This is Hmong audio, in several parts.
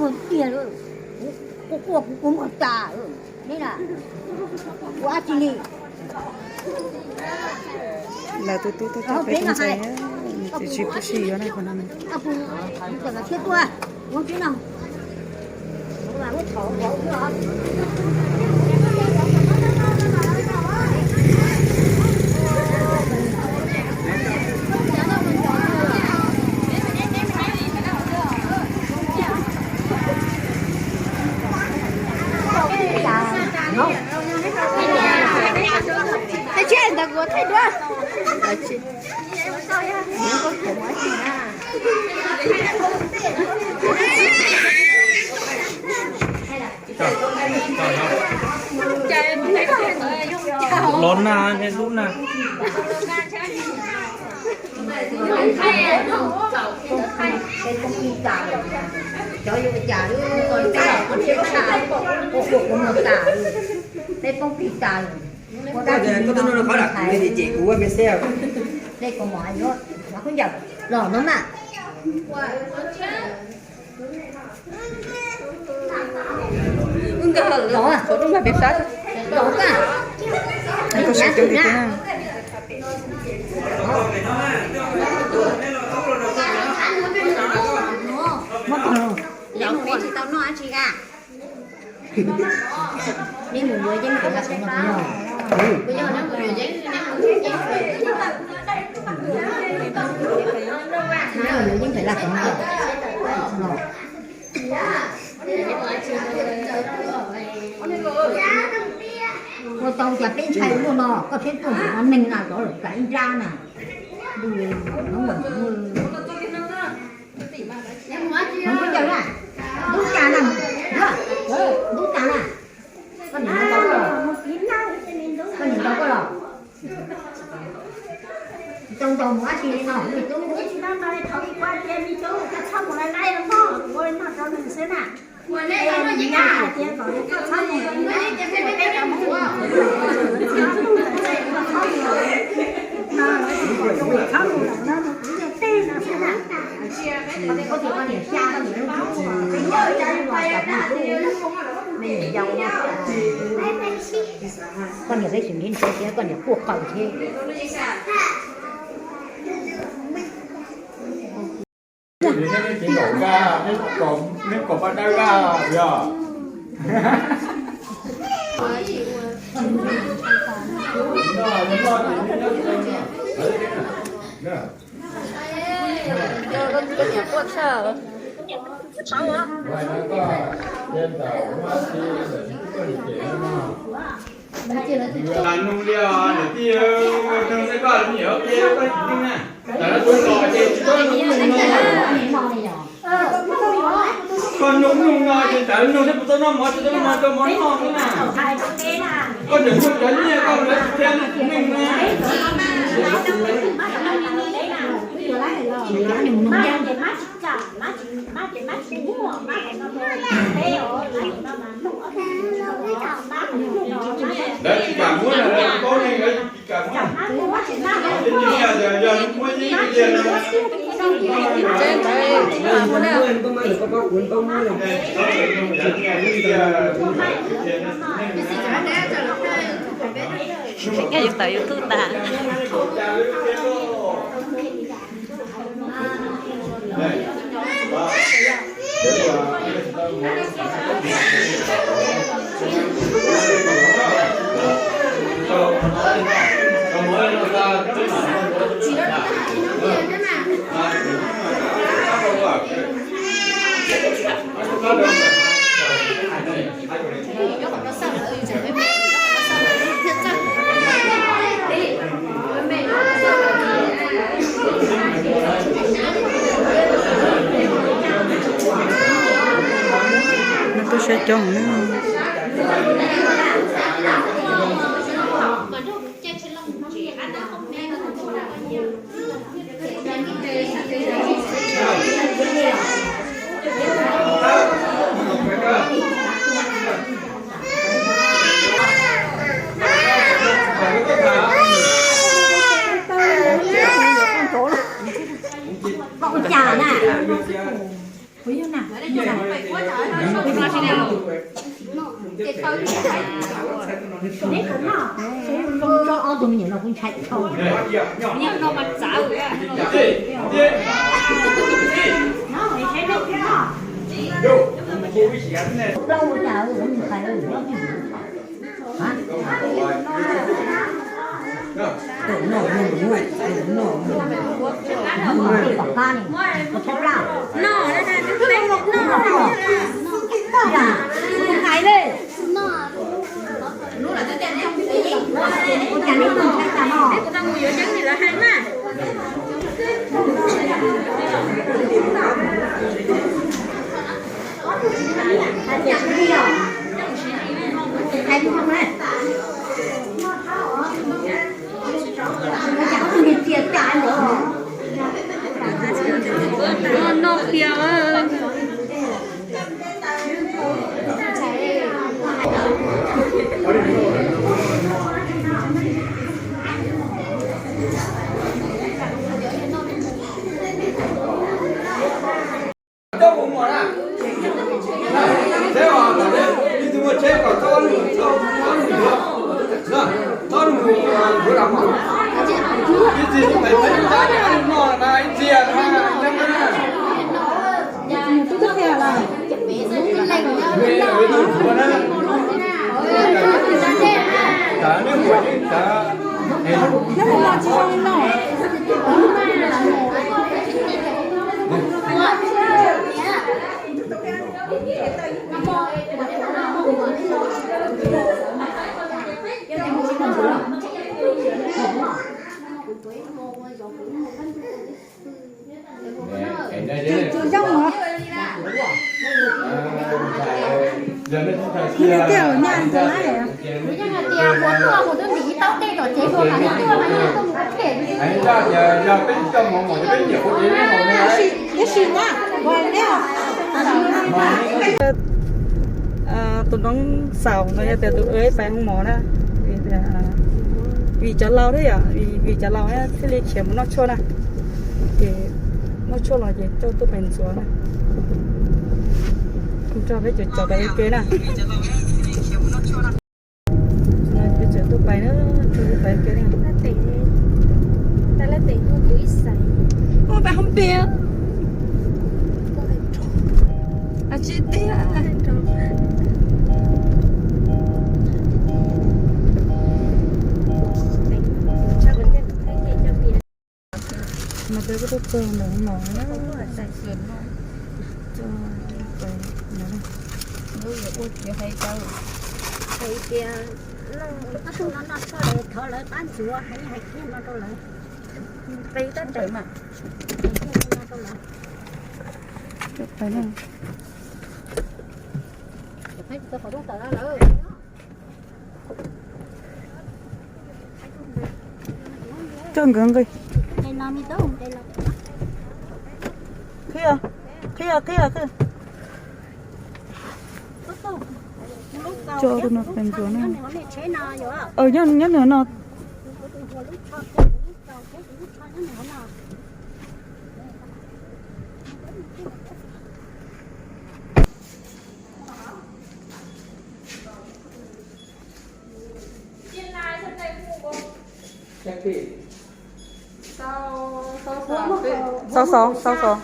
Tiag, kuv quaj kuv kua muag tas, neb na, kuv ab tsi li. Lawv tus tub tuaj coj peb tus ntxhais, nws tsis pub sib yuav na, qhov no. Thaij tsheb ntawd kuv thaij dua. Los nag, lub nag. Peb poob plig tas lawm, cov yuav ua cas, peb los poob plig tas, ua quaj quaj muag tas, peb poob plig tas lawm. Koj twb nug qhov lam kuv li ces kuv ua me xeb. Tej kaus mom yuav, khaub ncaws los no mas. Los, los koj. Muab tau, neb tsis tau noj dab tsi a? Neb mus yuav yeeb pem laj xeev no. Neb mus yuav yeeb pem laj xeev no. Ua tau cas peb ntshai luaj no, koj thiab tuaj ntawm no neeg na, rov lawm kam ib nrab na. Ntub ncaws na, ntub tas na, ntub tas na. Koj niam ntaus koj los? Koj niam ntaus koj los? Ntaus ntaus mus dab tsi li no me tub? Koj tus koj niam xya koj niam lub tub, peb nyob ib lub los cas me nyuam yau no, koj niam peb tsis nrhiav nrhiav thiab koj niam quaj qw thiab. Neb kom paj dawb daj yog. Nug li os niam tij, nug nej koj niam koj tsis nug na. Tam no tus los ces tsis txhob nug nug no. Koj nug nug no ces ntawd nug thiab puas tau noj mov, tsis tau noj mov, tau mov noj na. Koj niam nug cov nyiaj koj lawv tsis thiaj nug na. Lawv tsis kam muab na, lawv tsis paub ne, lawv tsis kam muab. Ces nyiaj yog yog muab yeeb tiag na. Tawm YouTube tas. No tuaj saib coob ne. Ua cas na? Kuv yog na. Ob tug me nyuam no kuj ntshai dhau. Plaub ua cas ntshai. Noj tiag. Tsuas zoo no. Yeej tiag nyaj tus lab. Ib sim na, ua neb. Tus noob xaus no yog tias tus pais hu mov na, vim cov laus thiab yom, vim cov laus thiaj li khiav mus noj tshuaj na, ces noj tshuaj los ces coj tuaj pais ntxuav na. Kuv coj peb cov cov pais ua ke na. Peb cov tuaj pais na, coj tuaj pais ua ke na. Ua pais hoob pias. Tsis tiag. Mas peb kuj tuaj txog ntawm no na. Hais tias, no, no, no, thov lawv pab ntxuav, hais hais kiag no rau lawv. Qi tab tawm mas. Coj nkawd nqi. Qhib, qhib, qhib. Coj tus no pem ntxuav na. Nyob nyob nws no. Sáu sáu, sáu sáu.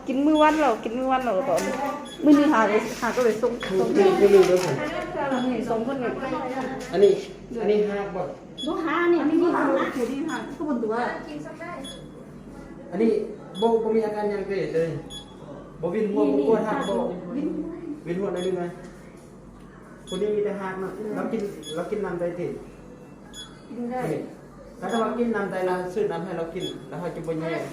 Kis mws vaj lawm, kis mws vaj lawm, mws nws has, has koj lawv xoo, xoo koj nws. Anij, npauj puas muaj akas nyav, npauj vij huaj, npauj kuaj hab, npauj vij huaj na. Kuv ni mi tas has no, lawv kis nam tais tim. Tab sis lawv kis nam tais lawv xwb nam hais lawv kis, lawv ho cov puas nyiam.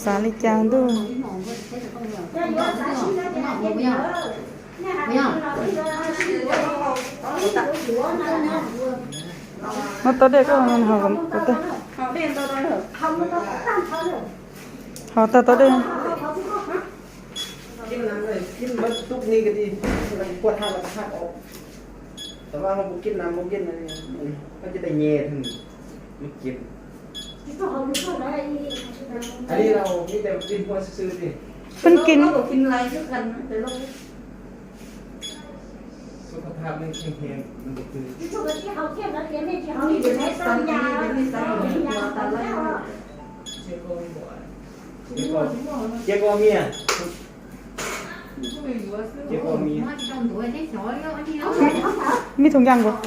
Xav li cas ntuj? Muab tau dej koj haus tau. Haus tag tau dej. Pheej kis. Cia koj mia. Mib thooj yaj nkaus.